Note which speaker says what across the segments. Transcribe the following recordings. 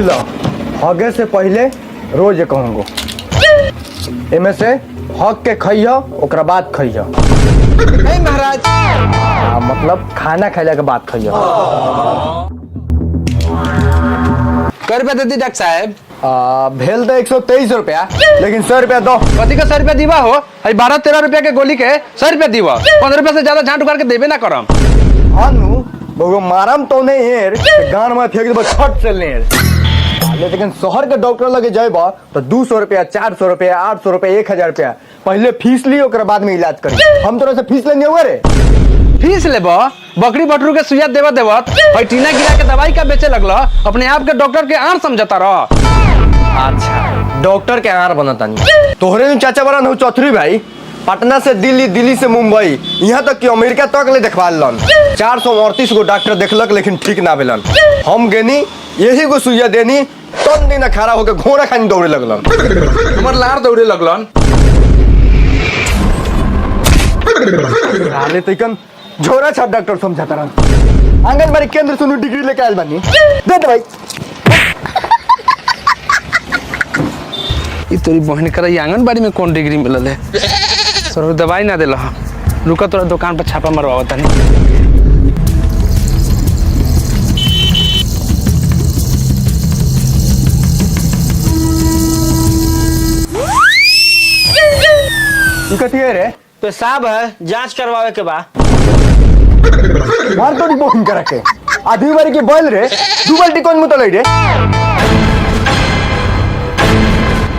Speaker 1: ई लो हगे से पहले रोज कहूँगो एमे से हक के खइह ओकरा बाद खइह।
Speaker 2: नहीं महाराज।
Speaker 1: मतलब खाना खैला के बाद खइह।
Speaker 2: कै रुपया दे दी डॉक्टर साहब?
Speaker 1: भेल तो 123 रुपया, लेकिन 100 रुपया दो।
Speaker 2: कथी का 100 रुपया दीवा हो? अरे 12-13 रुपया के गोली के 100 रुपया दीवा, 15 रुपया से ज्यादा झांट उखाड़ के देबे ना करम।
Speaker 1: हाँ नु बगो मारम तो नहीं हेर गान में फेंक देबो छट से लेर। लेकिन शहर के डॉक्टर लगे जाइबा तो 200 रुपया, 400 रुपया, 800 रुपया, 1000 रुपया पहले फीस ली, ओकरा बाद में इलाज करी। हम तोरा से फीस लेने हुए रे?
Speaker 2: फीस लेबो? बकरी बटरू के सुइया देवा देवत और टीना गिरा के दवाई का बेचे लगल, अपने आप के डॉक्टर के आर समझता रह।
Speaker 1: अच्छा डॉक्टर के आर बनता नहीं तोहरे नु चाचा बड़ा नु चौधरी भाई पटना से दिल्ली, दिल्ली से मुंबई, यहाँ तक कि अमेरिका तक ले देखवा लन। 438 गो डॉक्टर देखलक लेकिन ठीक ना भेलन। हम गेनी यही गो सुइया देनी, तन दिन खड़ा होके घोड़ा खानी दौड़े लगलन।
Speaker 2: हमर लार दौड़े लगलन।
Speaker 1: साले तैकन झोरा छाप डॉक्टर समझाता रहन। आंगनबाड़ी केंद्र सुनू डिग्री लेके आयल बानी, दे दे भाई।
Speaker 2: ई तोरी बहन कर आंगनबाड़ी में कौन डिग्री मिलल है? सर दवाई ना दिल, रुका तोरा दुकान पर छापा मरवावा तनी।
Speaker 1: ई कथी है रे?
Speaker 3: पेशाब है, जांच करवावे के बा।
Speaker 1: मार तोरी बहन करा के आदमी बारी के बैल रे, दू बाल्टी कौन मुतलै रे?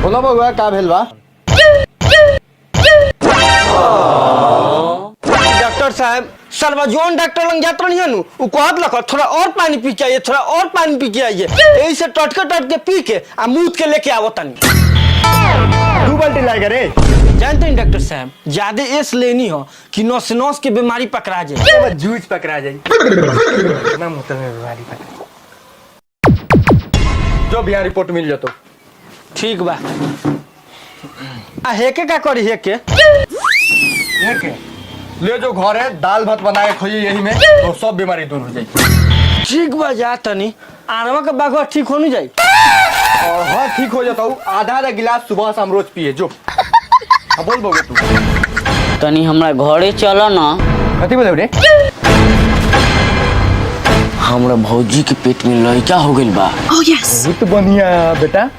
Speaker 1: बोला बउवा का भेल बा?
Speaker 3: डॉक्टर साहब सरवा जोन डॉक्टर लंग जात रही नु, उ कहत लख थोड़ा और पानी पी के आइए, थोड़ा और पानी पी के आइए, यही से टटके टटके पी के आ मूत के लेके आवत तनी।
Speaker 1: दू बाल्टी लाएगा रे?
Speaker 3: जानते हैं डॉक्टर साहब ज्यादा एस लेनी हो कि नस नस के बीमारी पकड़ा जाए।
Speaker 1: जूझ पकड़ा जाए ना मुतल में बीमारी पकड़ा। जो भी यहाँ रिपोर्ट मिल जातो।
Speaker 3: ठीक बा। आ हेके का करी? हेके
Speaker 1: हेके ले जो घर है, दाल भात बना के खोइए यही में तो सब बीमारी दूर हो जाएगी।
Speaker 3: ठीक बा जा तनी। आरवा के बाघवा ठीक हो नहीं जाई?
Speaker 1: और हाँ ठीक हो जाता हूँ, आधा आधा गिलास सुबह शाम रोज पिए जो। हाँ बोल बोगे तू।
Speaker 4: तनी हमरा घरे चल ना।
Speaker 1: कथी बोले रे?
Speaker 4: हमरा भौजी के पेट में लड़का हो गइल बा।
Speaker 1: बहुत बढ़िया बेटा,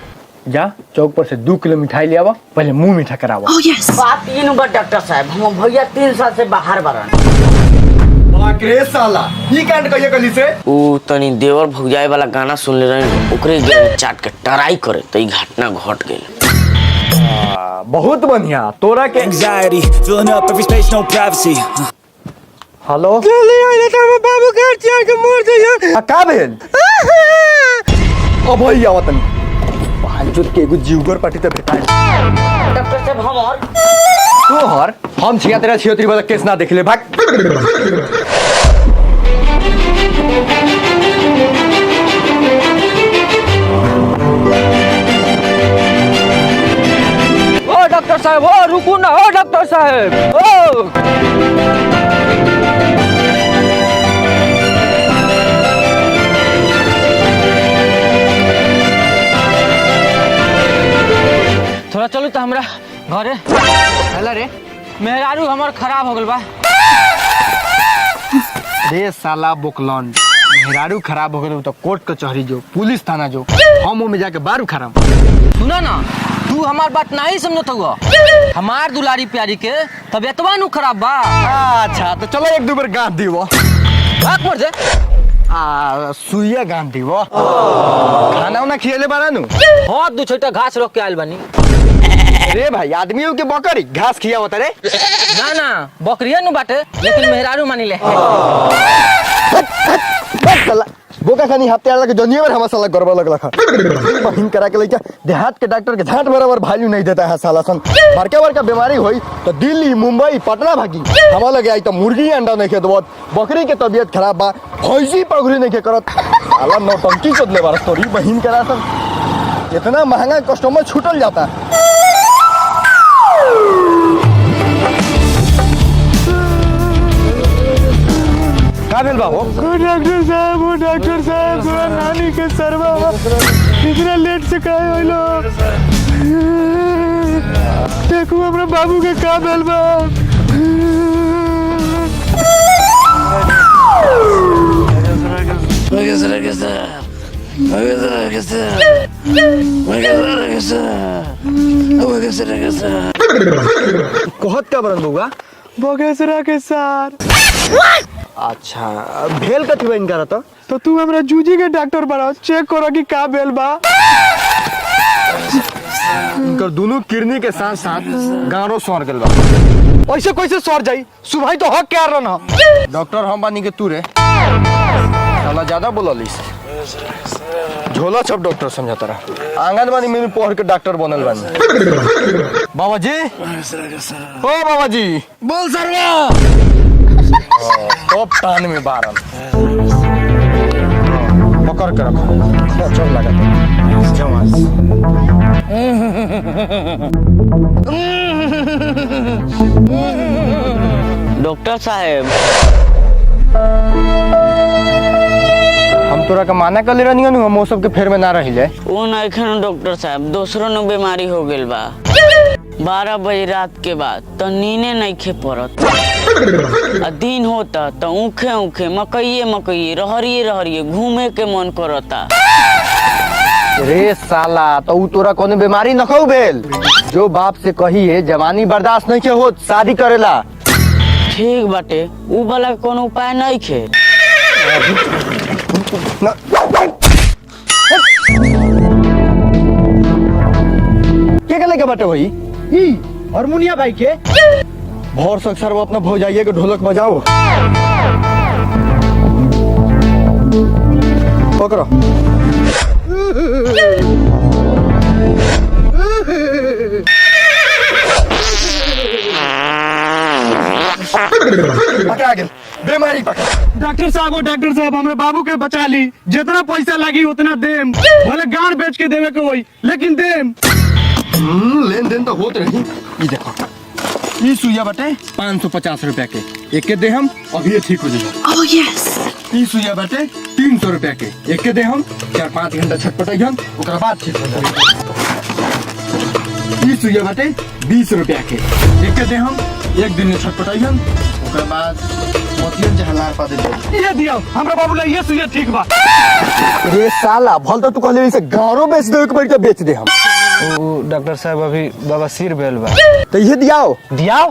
Speaker 1: जा चौक पर से 2 किलो मिठाई ले आवा, पहले मुंह मीठा करावा।
Speaker 4: बात ये नु बा डॉक्टर साहब, हम भैया 3 साल से बाहर बारन।
Speaker 1: बाप रे साला, ई कांड कहिए कली से?
Speaker 4: उ तनी देवर भौजाई वाला गाना सुन ले रहे, ओकरे गेम चाट के ट्राई करे तो ई घटना घट गेल।
Speaker 1: बहुत बढ़िया तोरा के।
Speaker 5: Anxiety, filling up every space, no privacy.
Speaker 1: Hello बाबू घर चियर के मोर जाइए। का भेल? अब भैया आवतन भांजोत के एगो जीवगर पार्टी त भेटाए।
Speaker 4: डॉक्टर साहब हम और
Speaker 1: तू हर हम छिया तेरा छियोत्री वाला केस ना देखले भाग।
Speaker 3: ओ डॉक्टर साहब, ओ रुकू ना, ओ डॉक्टर साहब, ओ थोड़ा चलू तो हमरा घरे।
Speaker 1: हेला रे
Speaker 3: मेहरारू हमर खराब हो गेल बा।
Speaker 1: रे साला बोकलन, मेहरारू खराब हो गेल तो कोर्ट कचहरी जो, पुलिस थाना जो, हम ओमे जाके बारू खराब।
Speaker 3: सुना ना, तू हमार बात नहीं समझत हुआ। हमार दुलारी प्यारी के तबियतवा नु खराब बा।
Speaker 1: अच्छा तो चलो एक दो बार गांठ दीवो।
Speaker 3: भाग मर दे।
Speaker 1: आ सुइया गांठ दीवो। खाना उना खियले बारा नु?
Speaker 3: हाँ दू छोटा घास रोक के आयल बानी।
Speaker 1: रे भाई आदमियों के बकरी घास खियावत रे।
Speaker 3: ना ना बकरिया नु बाटे, लेकिन मेहरारू मानी ले।
Speaker 1: साला बोका खानी हफ्ते आला के जनिए बार हमार साला गड़बड़ लगला खा। बहिन करा के लइका देहात के डॉक्टर के झांट बराबर वैल्यू नहीं देता है साला सन। बड़का बड़का बीमारी होई तो दिल्ली मुंबई पटना भागी, हमार लगे आई तो मुर्गी अंडा नहीं खेदबत, बकरी के तबियत खराब बा, भैंसी पगड़ी नहीं करत, साला नौटंकी चोदले बार तोरी बहिन करा सन। इतना महंगा कस्टमर छूटल जाता। का भेल बा हो?
Speaker 6: डॉक्टर साहब, ओ डॉक्टर साहब, तोरा नानी के सरवा इतना लेट से काहे होइलो? देखू हमरा बाबू के का भेल बा।
Speaker 1: कहत का बरन बउआ?
Speaker 6: बगेसरा के सार।
Speaker 1: अच्छा, भेल कथी बा इनका तो?
Speaker 6: तो तू हमरा जूजी के डॉक्टर बड़ा, चेक करो कि का भेल बा।
Speaker 1: इनकर दोनों किडनी के साथ साथ गारो सड़ गेल बा।
Speaker 6: ऐसे कैसे सर जाई? सुभाई तो हक के आ रहन ह।
Speaker 1: डॉक्टर हम बानी के तू रे साला ज्यादा बोललिस। झोला छप डॉक्टर समझा तारा। आंगनबाड़ी में भी पढ़ के डॉक्टर बनल बानी। बाबा जी, ओ बाबा जी,
Speaker 2: बोल सरवा।
Speaker 1: टॉप टान में बारन पकड़ के रखो, चल लगा जमास।
Speaker 4: डॉक्टर साहेब,
Speaker 1: हम तोरा के माना कर ले रहनी हम वो सब के फेर में ना रही जाए।
Speaker 4: वो नहीं डॉक्टर साहब, दोसरों नु बीमारी हो गेल बा। 12 बजे रात के बाद तो नीने नहीं खे पड़त, आ दिन होता तो ऊखे ऊखे मकइये मकइये रहरिये रहरिये घूमे के मन करता।
Speaker 1: रे साला, तो उ तोरा कोनो बीमारी नखौ भेल? जो बाप से कही है जवानी बर्दाश्त नहीं के होत शादी करेला।
Speaker 4: ठीक बाटे, उ वाला कोनो उपाय नहीं खे।
Speaker 1: ना। के के लेके बाटे वही
Speaker 6: ई हारमोनिया भाई के।
Speaker 1: भोर सक सर वो अपना भौजाइये के ढोलक बजाओ। पकड़ो। पकड़ा गेल बीमारी पकड़।
Speaker 6: डॉक्टर साहब, ओ डॉक्टर साहब, हमरा बाबू के बचा ली। जितना पैसा लगी उतना देम, भले गाड़ बेच के देवे के होई लेकिन देम।
Speaker 1: लेन देन तो होत रही। ई देखो, ई सुइया बाटे 550 रुपया के, एक के दे हम अभी ठीक हो जाएगा।
Speaker 7: Oh yes.
Speaker 1: ई सुइया बाटे 300 रुपया के, एक के दे हम 4-5 घंटा छटपटाई हम ओकरा बाद ठीक हो जाएगा। ई सुइया बाटे 20 रुपया के, एक के दे हम एक दिन में छटपटाई हम ओकरा बाद मोतियन जहलार पा दे।
Speaker 6: ये दियो हमरा बाबू ला ये सुइया ठीक बा।
Speaker 1: रे साला, भल तो तू कहले इसे गारो बेच दे के बैठ के बेच दे हम।
Speaker 2: ओ डॉक्टर साहब, अभी बाबा सिर भेल बा।
Speaker 1: तो ये दियाओ
Speaker 2: दियाओ।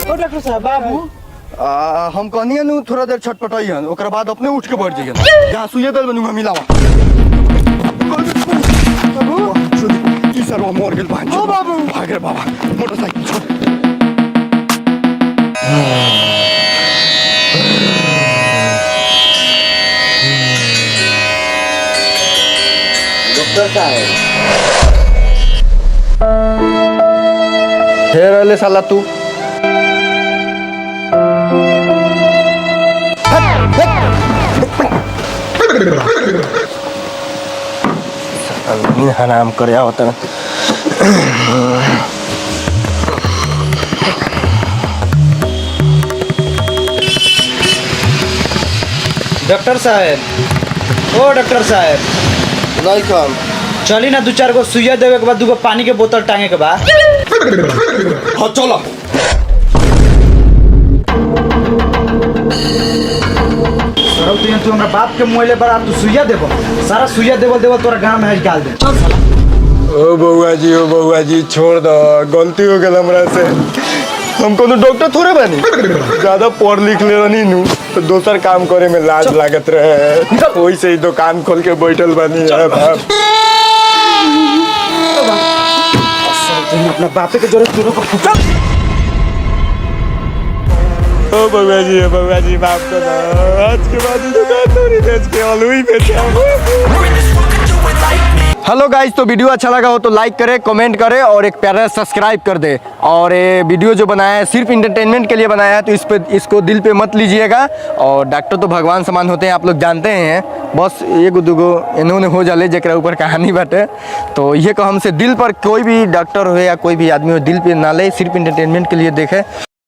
Speaker 6: ओ डॉक्टर साहब, बाबू
Speaker 1: हम कहनी नु थोड़ा देर छटपटाई हन ओकरा बाद अपने उठ के बैठ जाइए। जहाँ सुइया दल बनूंगा मिलावा। बाबू ई सरवा मर गेल भांज।
Speaker 6: ओ बाबू,
Speaker 1: भाग रे बाबा, मोटरसाइकिल छोड़।
Speaker 4: डॉक्टर साहेब,
Speaker 1: फेर अले साला तू। हराम करे आवत।
Speaker 8: डॉक्टर साहब, ओ डॉक्टर साहब,
Speaker 1: नहीं कम
Speaker 8: चली ना 2-4 गो सुइया देवे के बाद 2 गो पानी के बोतल टांगे के बाद।
Speaker 1: हाँ चलो।
Speaker 8: सरौ तू हमरा बाप के मोबाइल पर तू सुइया देबो, सारा सुइया देबो देबो तोरा गांव में डाल दे। चल साला।
Speaker 1: ओ बउआ जी, ओ बउआ जी, छोड़ दो, गलती हो गेल हमरा से। हम कोनो डॉक्टर थोड़े बानी, ज्यादा पढ़ लिख ले रहनी नु तो दोसर काम करे में लाज लागत रहे, ओही से ही दुकान खोल के बैठल बानी।
Speaker 8: अपना बापे के जोरे तोरो को फुटा।
Speaker 7: ओ बउआ जी, ओ बउआ जी, माफ कर दो। आज के बाद ई दुकान थोड़ी बेच के आलू ही बेचे।
Speaker 1: हेलो गाइस, तो वीडियो अच्छा लगा हो तो लाइक करे, कमेंट करे और एक प्यारा सब्सक्राइब कर दे। और ये वीडियो जो बनाया है सिर्फ इंटरटेनमेंट के लिए बनाया है, तो इस पे इसको दिल पे मत लीजिएगा। और डॉक्टर तो भगवान समान होते हैं, आप लोग जानते हैं। बस एगो दूगो इन्होंने हो जाले जरा ऊपर कहानी बाटे। तो ये को हमसे दिल पर कोई भी डॉक्टर हो या कोई भी आदमी हो दिल पे ना ले, सिर्फ इंटरटेनमेंट के लिए देखे।